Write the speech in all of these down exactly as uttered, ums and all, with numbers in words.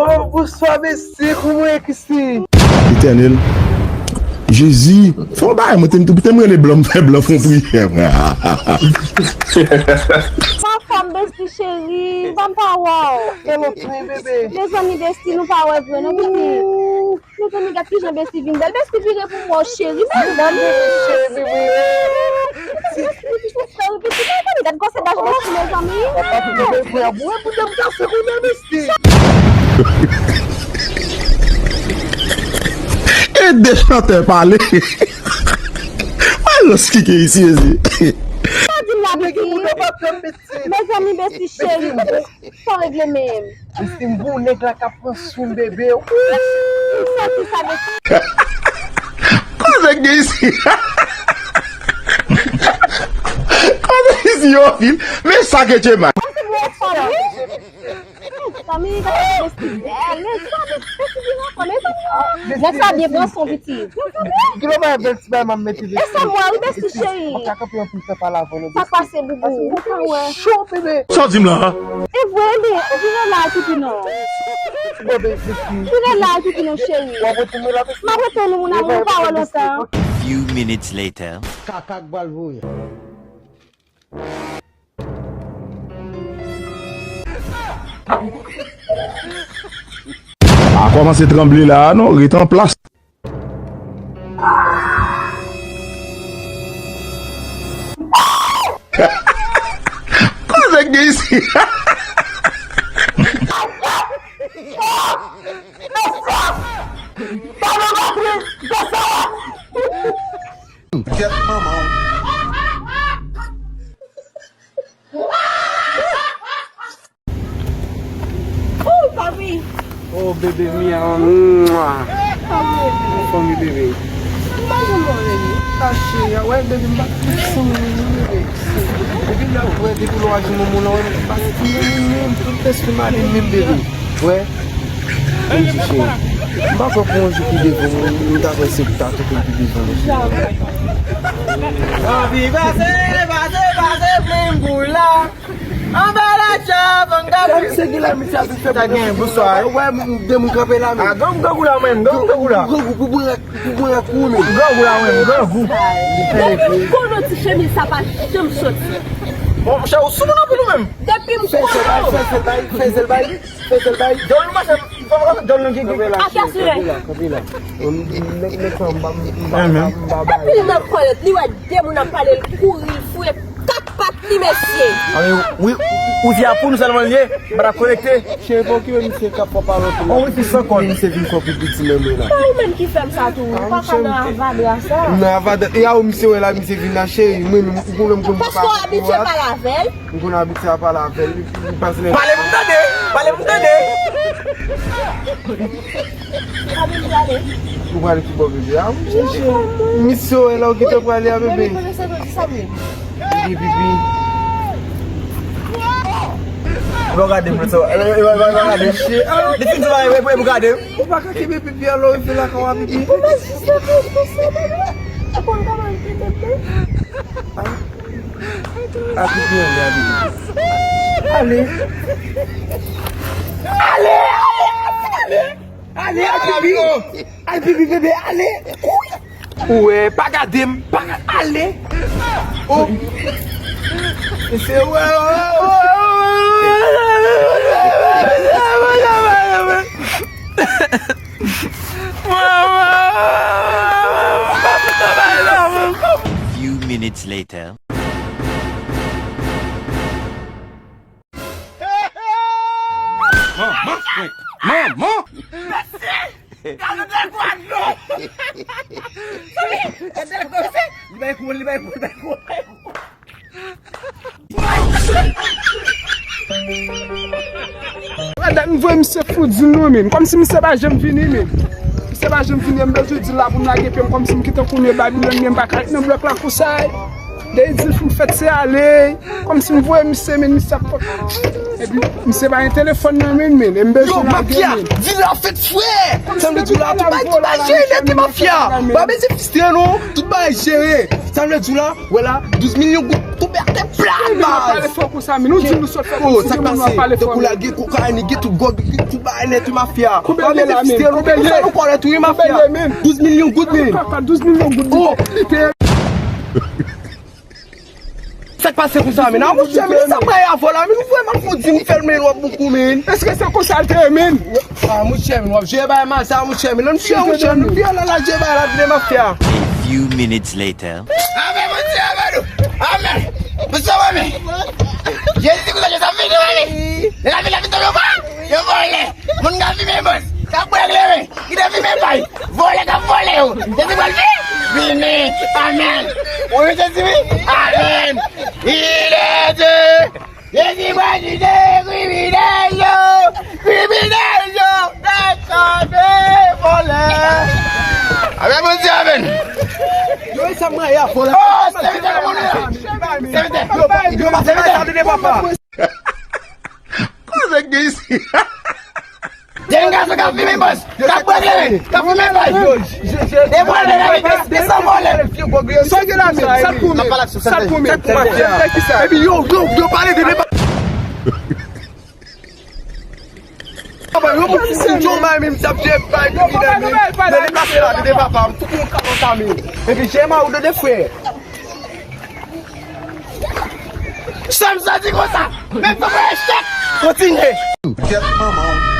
Oh, bonswa, mesye, kòman w ye, Christy? Etènèl. Jezi, fè yon bagay, mwen te, te m rele blan, m fè blan fè yon priyè, mwen. Anfòm, besti cheri, ban m pa wè w. Hello, twin, bebe. Mezanmi, besti, nou pa wè vre, non, pitit. Mezanmi, gad kijan besti vin bèl. Besti vire pou mwen, cheri. Mezanmi. Cheri, bebe. Cheri, pitit, mezanmi, gad gwosè daj besti, mezanmi. Papa, pou bebe, pou bebe, pou bebe, pou bebe, pou bebe, pou bebe. E de chantè pale. Mwen lòs ki gen isi, mezye. Sa di m la, pitit. Mezanmi, besti cheri. Sa w regle menm? Besti, m gon nèg la k ap pran swen m, bebe. Ou santi sa, besti? Koze gen isi. Koze isi, yo, vil. Men sa ke te mal. Sa se bon, sa, wi. Zanmi, gade besti bèl, men sa, besti byen anfòm, men zanmi, nèg sa byen pran swen pitit. Ki lè w bay bèl ti bay m ap mete besti. E sa m wè wi, besti cheri. Mwen ka kanpe anpil tan pale avè w non, besti. Sa k pase, boubou? Ou pa wè. Cho, bebe. Sa w di m la, a? E vre, men, vire la, pitit non. Bon, bebe, besti. Vire la, pitit non, cheri. W ap retounen la, besti? M ap retounen, mon amour, ou pa wè lontan. Few minutes later. Kaka k bal voye. Pa kòmanse tranble la a non, ret an plas. Koze k gen isi? Gyèt manman w. Oh, papi. Oh, bebe mia, mwa. Papi. Fanmi bebe. M pa janm wè w, bebe. Ah, cheri, wè, bebe, m pa fanmi, bebe. Epi lè w wè, depi lè w al jwenn moun nan, wè, m pa fanmi, tout lespri m ale menm, bebe. Wè. Mwen di cheri, m pa kwè pou yon jou ki devan mwen, m ta kwè se pou ta tou pi devan mwen. Anvi pase, pase, pase, plim pou la. Anba la chap, anba. Misye gen la, misye ap fè. Ta gen, bonswa. Wè, m, de moun kanpe la, men. Ah, gang, gang ou la, menm, gang, gang ou la. Gang ou, pou bwè, pou bwè ak ou, men. Gang ou la, menm, gang ou. Depi m konnen ti chemiz sa pa janm soti. Bon, chè, ou sou moun anpil ou menm. Depi m konnen. Fè sèl bay, fè sèl bay, fè sèl bay. Djòl nou mache, fò m rantre djòl nou ki, ki. Kanpe la, kanpe la, kanpe la. Nèg, nèg sa, m pa, m pa, m pa, m pa bay. Anpil nan kòlèt, li wè de moun ap pale, l kouri, l fouye kat pat li, mesye. A, men, wi, ou di a pou nou sèlman l ye, m pa t ap konekte. Cheri, pa okipe misye k ap fè pale anpil la. On wifi san kòd. Misye vin fè pi piti nan men la. Pa ou menm ki fè m sa tou, ou pa ka nan avadra sa. Nan avadra, e a ou misye wè la, misye vin la, cheri, mwen menm, ou konnen m konn pa. Paske w abitye pale avè l. M konn abitye a pale avè l, li, li pase lè. Pale pou m tande! Pale pou m tande! Ou prale ki bò, bebe? A, wi, chèche. Misye, wè la, ou gentan prale a, bebe. Pipi, pipi. Ou pa gade m, sa. Ou pa gade m. Li fin di bagay, epi ou gade m. Ou pa ka kenbe pipi a, lè w rive lakay ou a, pipi. Ou pa jis fè konsa, bebe. Ou konn kòman l pete m, non? A pipi, ale, a pipi. Ale! Ale, ale, ale! Ale, al pipi! Al pipi, bebe, ale! Kouri! Ou wè, pa gade m, pa gade, ale! Oh! Se wè, wè, wè, wè. Few minutes later. Manman! Manman! Mesye! Gade de gwa dlo! Gade de gwa, mesye! Li bay kou, li bay kou, li bay kou, li bay kou. Madanm, m voye misye fout di nou menm. Kòmsi misye pa janm vini menm. Misye pa janm vini, m bezwen di l la pou m lage pye m, kòmsi m kite kounye Babilòn, men m pa ka ret nan blòk la konsa. Dèyè di l pou m fèt se ale. Kòmsi m voye misye, men misye ap fè. Misye pa gen telefòn nan men, men, e m bezwen lage, men. Yo, mafya, vin la fèt frè. Sa m vle di w la, tout bagay, tout bagay jere nèt, mafya. Pa bezwen fistre non, tout bagay jere. Sa m vle di w la, wè la, douz milyon goud tonbe atè plat, baz. Pale fò konsa, men nou di nou sot fè. Oh, sa k pase? Tankou la gen kokayin, gen tout gwòg, gen tout bagay nèt, mafya. Pa bezwen fistre non, men sa nou kòrèt wi, mafya. Douz milyon goud, men. Papa, douz milyon goud, oh. Li peye. Sa k pase konsa, men? A, monchè, men sa bay avè w la, men ou vrèman fou di m fè l, men w ap bokou, men. Èske se konsa l te ye, men? A, monchè, men w ap jere bay mal sa, monchè, men lè m fè, monchè, men ou fè la, la jere bay la, vle mafya. A few minutes later. Amèn, monchè, amèn. Amèn. Monchè, amèn. Jezi, konsa, Jezi ap vini, amèn. Lè l ap vini, l ap vini, yo vòlè. Moun k ap fimen bòs, k ap bwè kleren, ki te fimen pay, vòlè k ap vòlè yo. Jezi pral vini. Amèn. Wi, Jezi, wi. Amèn. Il est Dieu. Jezi pral vini, kriminèl yo. Kriminèl yo. Tèt chaje, vòlè. Amèn, Bondye, amèn. Yo, sa mwen ya, vòlè. Oh, sèvitè, kòman nou ye? Sèvitè. Yo, yo, sèvitè. Koze k gen isi? Gen gason k ap fimen bòs, k ap bwè kleren, k ap fimen pay. E vòlè, la, li desann vòlè. Sa gen la, men, sa l pou men, sa l pou men. Epi yo, yo, yo pale de deba. Papa, yo moun ki sin John May menm, sa ap jere bay kriminèl menm. Yo deplase la, de papa, tout moun ka kontamine. Epi jere ma ou de, de frè. Sa m santi konsa, men fò mwen echèk. Kontinye. Kèt manman w.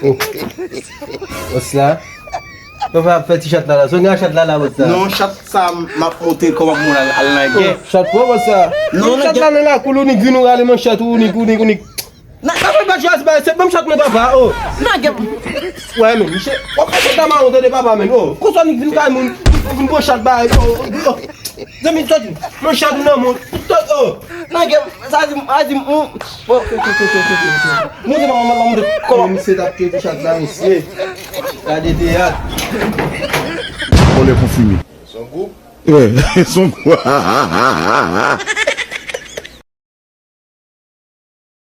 Oh. Bòs la. Papa ap fè ti chat la la. Songa chat la la, bòs la. Non, chat sa, m ap montre kòman pou moun al, al nan gè. Oh, chat pran, bòs la. Non, chat la nan lakou l, ou nik vin ou rale manchèt ou, ou nik, ou nik, ou nik. Nan, nan fè pa jwaz bay, se menm chat mwen papa, oh. Nan gè. Wè, men, misye, w ap fè chat la mawon, tande papa, men, oh. Konsa nik vin kay moun, vin pran chat bay, oh, oh, oh. Zanmi, sòti. Mwen chat nan moun. Sòti, oh. Nan gè, sa di, sa di, mm. Bon, ok, ok, ok. Mwen se pa mwen, mwen, mwen, kòman? Mwen, misye t ap kite chat la, misye. Gade teyat. Vòlè konfime. Son gwoup. Wè, son gwoup.